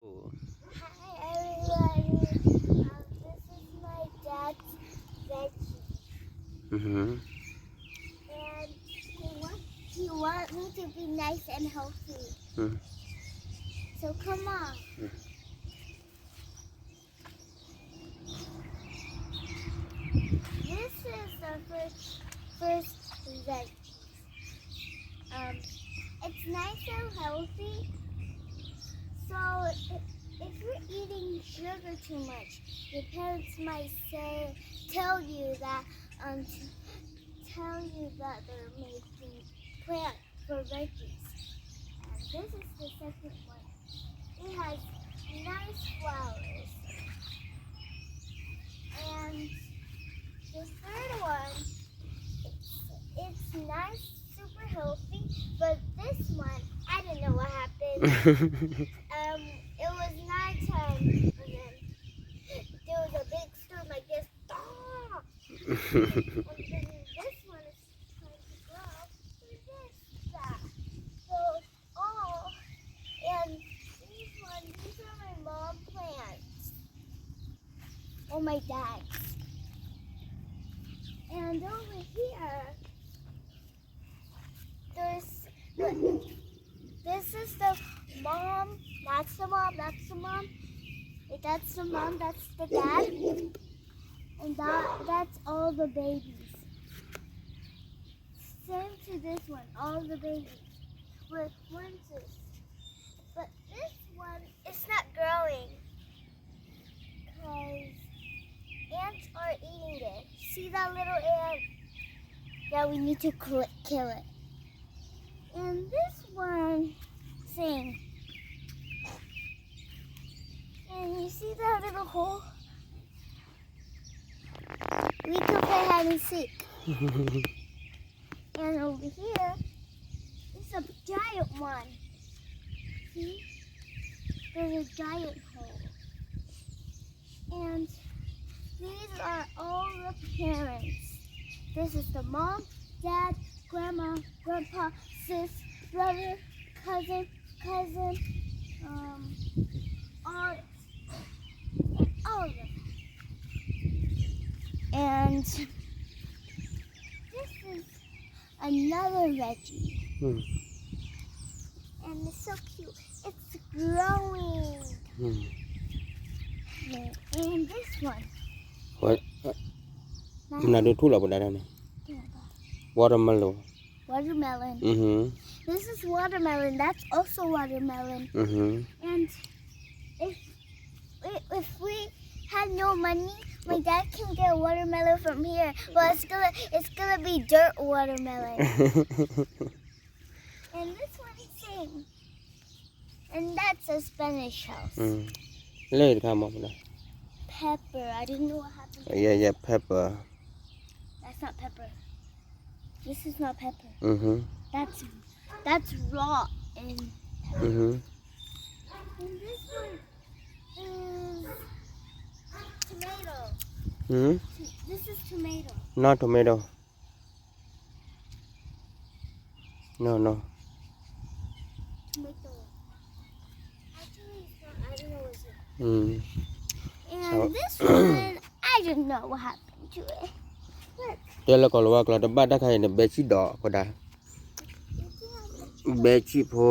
Hi everyone. Um, this is my dad's veggie. Mm-hmm. And he wants he wants me to be nice and healthy. Mm. So come on. Mm. This is the first first veggie. Um, it's nice and healthy. So if, if you're eating sugar too much, your parents might say, tell you that, um, t- tell you that they're making plant for veggies. And this is the second one. It has nice flowers. And the third one, it's, it's nice, super healthy, but this one, I don't know what happened. Um, it was nighttime, and then there was a big storm, I guess. Ah! And then this one is trying to grow. Look at this. So, oh, and these ones, these are my mom plants. Or my dad's. And over here, there's, look, this is the mom, that's the mom, that's the mom, that's the mom, that's the dad. And that that's all the babies. Same to this one, all the babies. Look, one's this. But this one, it's not growing. Because ants are eating it. See that little ant? Yeah, we need to cl- kill it. And this one, same. And you see that little hole? We can play hide and seek. And over here, it's a giant one. See? There's a giant hole. And these are all the parents. This is the mom, dad, grandma, grandpa, sis, brother, cousin, cousin, um, aunt, and all of them. And this is another veggie. Hmm. And it's so cute. It's growing. Hmm. And this one. What? Mna do thula pada na. Watermelon. Watermelon. Mm-hmm. This is watermelon. That's also watermelon. Mm-hmm. And if if we had no money, my dad can get a watermelon from here. But it's gonna it's gonna be dirt watermelon. And this one is same. And that's a Spanish house. လဲၣ်တခါမီၤ Pepper. I didn't know what happened. Yeah, yeah, pepper. That's not pepper. This is not pepper. Mm-hmm. That's that's raw and pepper. Mm-hmm. And this one is tomato. Mm-hmm. This is tomato. Not tomato. No, no. Tomato. Actually, it's not. I don't know what's it. Mm. And this one, I don't know what happened to it. Look. တဲလၢကီၢ်လၤဝါကျိာ် တဘၣ်တၢ်ခါအံၤန့ၣ် ဘဲဆံၣ်ဒီး အဃိဒၣ် ဘဲဆံၣ်ဖိ,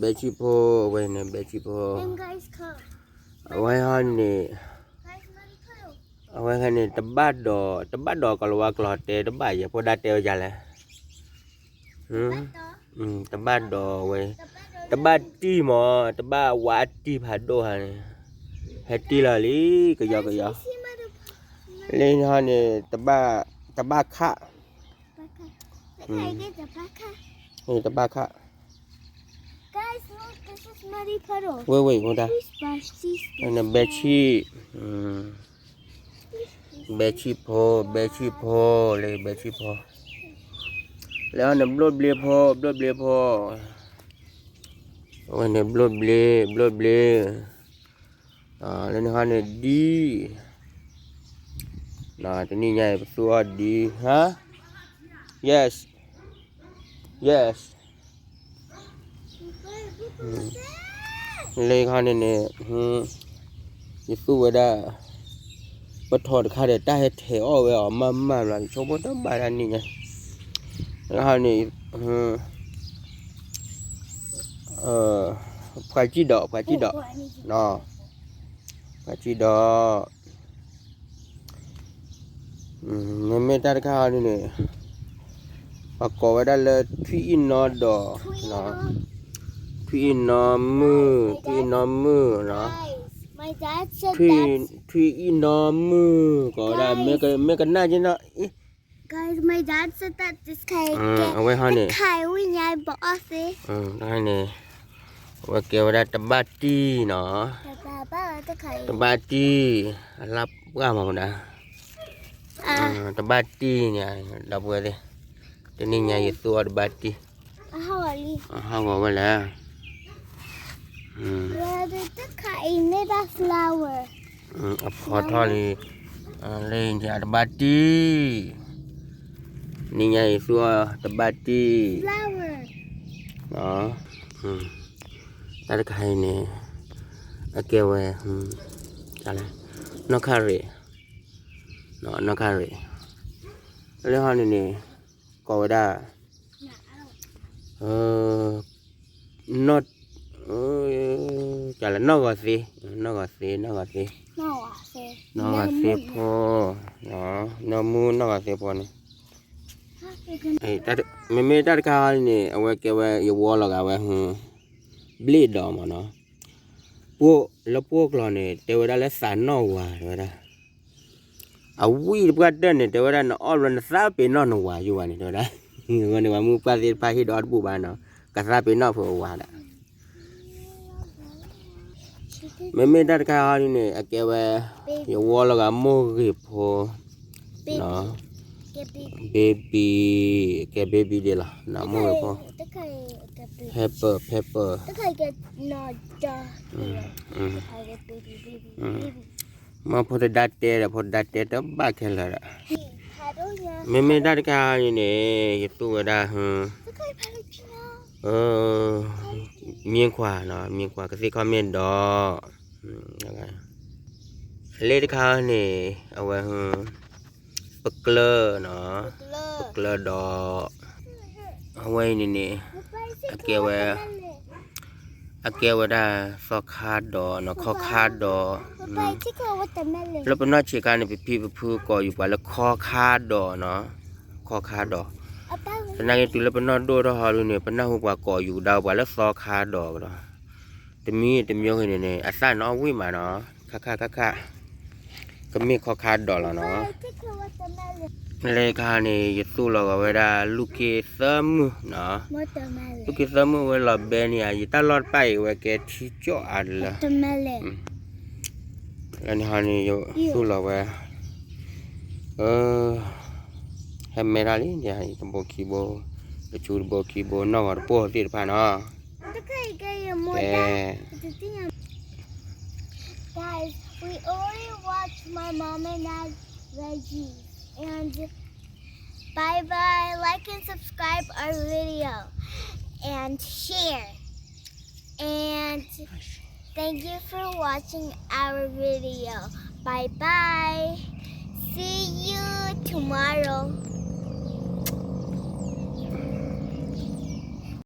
ဘဲဆံၣ်ဖိ, အဝဲန့ၣ် ဘဲဆံၣ်ဖိ. And guys, come. အဝဲဟီန့ၣ် Guys, let me come. အဝဲဟီန့ၣ် တဘၣ်ဒီး တဘၣ်ဒီးကီၢ်လၤဝါကျိာ်တဲတဘၣ်ယဲ ဖိဒါတဲဝဲယၤလဲၣ်. တဘၣ်ဒီးဝဲ, တဘၣ်တံၢ်မး, တဘၣ်ဝါတံၢ်ဖးဒိၣ်ဟါန့ၣ်, ဟဲတံၢ်လီၤလံ ကယီကယီ. လၢဟီန့ၣ် တဘၣ်ခး, တဘၣ်ခး, ဝ့ၢ်ဝ့ၢ် ဖိဒါ, ဘဲဆံၣ် ဘဲဆံၣ်ဖိ, ဘဲဆံၣ်ဖိ, လၢဘဲဆံၣ်ဖိ, လၢန့ၣ်ဘျိၣ်ဘျ့ဖိ, ဘျိၣ်ဘျ့ဖိ, အဝဲန့ၣ်ဘျိၣ်ဘျ့, ဘျိၣ်ဘျ့, လၢန့ၣ်ဟီန့ၣ်ဒံၣ်, တနံၣ်ညါအံၤပသူအီၤဒံၣ်, ဟါ, yes, yes. လၢခါန့ၣ်န့ၣ် ယသူၣ်ဝဲဒၣ် ပထီၣ်တခါဒီး တၢ်ဟဲထဲးအီၣ်ဝဲအီၤမးမးဘျီ ယဆိကမိၣ်တဘၣ်ဒၣ်နံၣ်ညါ လၢခါန့ၣ် ပှၤကံၣ်ဒီး ပှၤကံၣ်ဒီး ပှၤကံၣ်ဒီး မ့မ့ၢ်တၢ်တခါအံၤန့ၣ် ပှၤကိးဝဲဒၣ်လၢ ထွံၣ်အံၣ်နီဒီး ထွံၣ်အံၣ်နီမုၢ် ထွံၣ်အံၣ်နီမုၢ်နီၤ ထွံၣ်အံၣ်နီမုၢ် ကိးဝဲဒၣ် မ့ၢ်ကနၣ်က့နီၤ Guys, my dad said that this guy အဝဲဟီန့ၣ် ဝိညာဉ်ဘောအသ့ တခါန့ၣ် အဝဲကဲဝဲဒၣ်တဘၣ်တံၢ်နီၤ တဘၣ်တံၢ် အလၢပှၢ်မးမဒၣ် တဘၣ်တံၢ်န့ၣ် ဒီပုၢ်ဝဲၢ်သ့ၣ် တနံၣ်ညါယသူၣ်အီၤတဘၣ်တံၢ် ဟးဂီၤဝဲလဲၣ် အဖီထီၣ်လံ လၢညါတဘၣ်တံၢ် နံၣ်ညါယသူၣ်အီၤတဘၣ်တံၢ် တၢ်တခါအံၤန့ၣ် အကဲဝဲ နီၢ်ခါရံၣ် နီၢ်ခါရံၣ် လၢဟီန့ၣ်န့ၣ် ကိးဝဲဒၣ် နီၢ် နီၢ်ဂီၤသ့ နီၢ်ဂီၤသ့ နီၢ်ဂီၤသ့ နီၢ်ဂီၤသ့ဖိ နီၢ်မူနီၢ်ဂီၤသ့ဖိန့ၣ် မ့မ့ၢ်တၢ်တခါန့ၣ် အဝဲကဲဝဲယဝီလီၤဂာ်ဝဲ ဘျ့ၣ်ဒီးမးနီၤ လၢပှိၢ်ကျိာ်န့ၣ် တဲဝဲဒၣ်လၢသးနီၣ်ဝၤတဲဝဲဒၣ် အဝံၣ်တပှၢ်တၢၢ်န့ၣ် တဲဝဲဒၣ်နအီၣ်ဘျီနသးပ့ၤနီၣ်နဝၤယိၣ်ဘၣ်န့ၣ် တဲဝဲဒၣ် ဂီၢ်န့ၣ်ဝဲမုၢ်ပှၢ်သ့ၣ်တဖၣ်ဟ့ၣ်ဒီးအီၣ်တဘူၣ်ဘၣ်နီၤ ကသးပ့ၤနီၣ်ဖိအဝၤဒၣ် မ့မ့ၢ်တၢ်တခါအံၤန့ၣ် အကဲဝဲ ယဝီလီၤဂာ်မိၢ်ဂ့ၤဖိ baby ကဲ baby ဒ်လီၤ မိၢ်ဂ့ၤဖိ pepper pepper မ့ၢ်ဖိတဒါတဲဒီး ဖိတဒါတဲတဘၣ်ခဲလၢာ်ဒီး မ့မ့ၢ်တၢ်တခါအံၤန့ၣ် ယသူၣ်ဝဲဒၣ် မြင်းခွါနီၤ မြင်းခွါ ကသ့ၣ်ခီၣ်မ့ၢ်ဒီး လၢတခါန့ၣ် အဝဲ ပကျၢၤနီၤ ပကျၢၤဒီး အဝဲအံၤန့ၣ်န့ၣ် အကဲဝဲ အကဲဝဲဒၣ်သီခါဒီးနီၤ ခီခါဒီး လၢပနီၢ်ဆံးခါန့ၣ် ပဖံပဖုကိးယူၤပှၤလၢခီခါဒီးနီၤ ခီခါဒီး သနာ်က့တုၤလၢပနီၢ်ဒိၣ်ထီၣ်ဟီဒုန့ၣ် ပနၢ်ဟူပှၤကိးယူၤကဒါပှၤလၢသီခါဒီးကဒီး တမံၤတမံၤဂ့ၤန့ၣ်န့ၣ် အသၣ်နီၣ်ဝံၣ်မးနီၤ ခါခါခါခါ ကမ့ၢ်ခီခါဒီးလီၤနီၤ လၢခါန့ၣ် ယသူၣ်လီၤဂာ်ဝဲဒၣ် လူၢ်က့သၢမုၢ်နီၤ လူၢ်က့သၢမုၢ်ဝဲလီၤဘဲန့ၣ် ယတၢ်လီၢ်တဖၣ်အံၤဝဲကဲထံကၠီၣ်အါတလၢ လၢန့ၣ်ဟီန့ၣ် ယသူၣ်လီၤဝဲ ဟဲမဲထီၣ်လံ တဘိခံဘိ တဆူတဘိခံဘိ နီၢ်ဂီၤတပိၢ်သ့ၣ်တဖၣ်နီၤ ကဲ Guys, we only watch my mom and dad veggies. And bye bye. Like and subscribe our video. And share. And thank you for watching our video. Bye bye. See you tomorrow.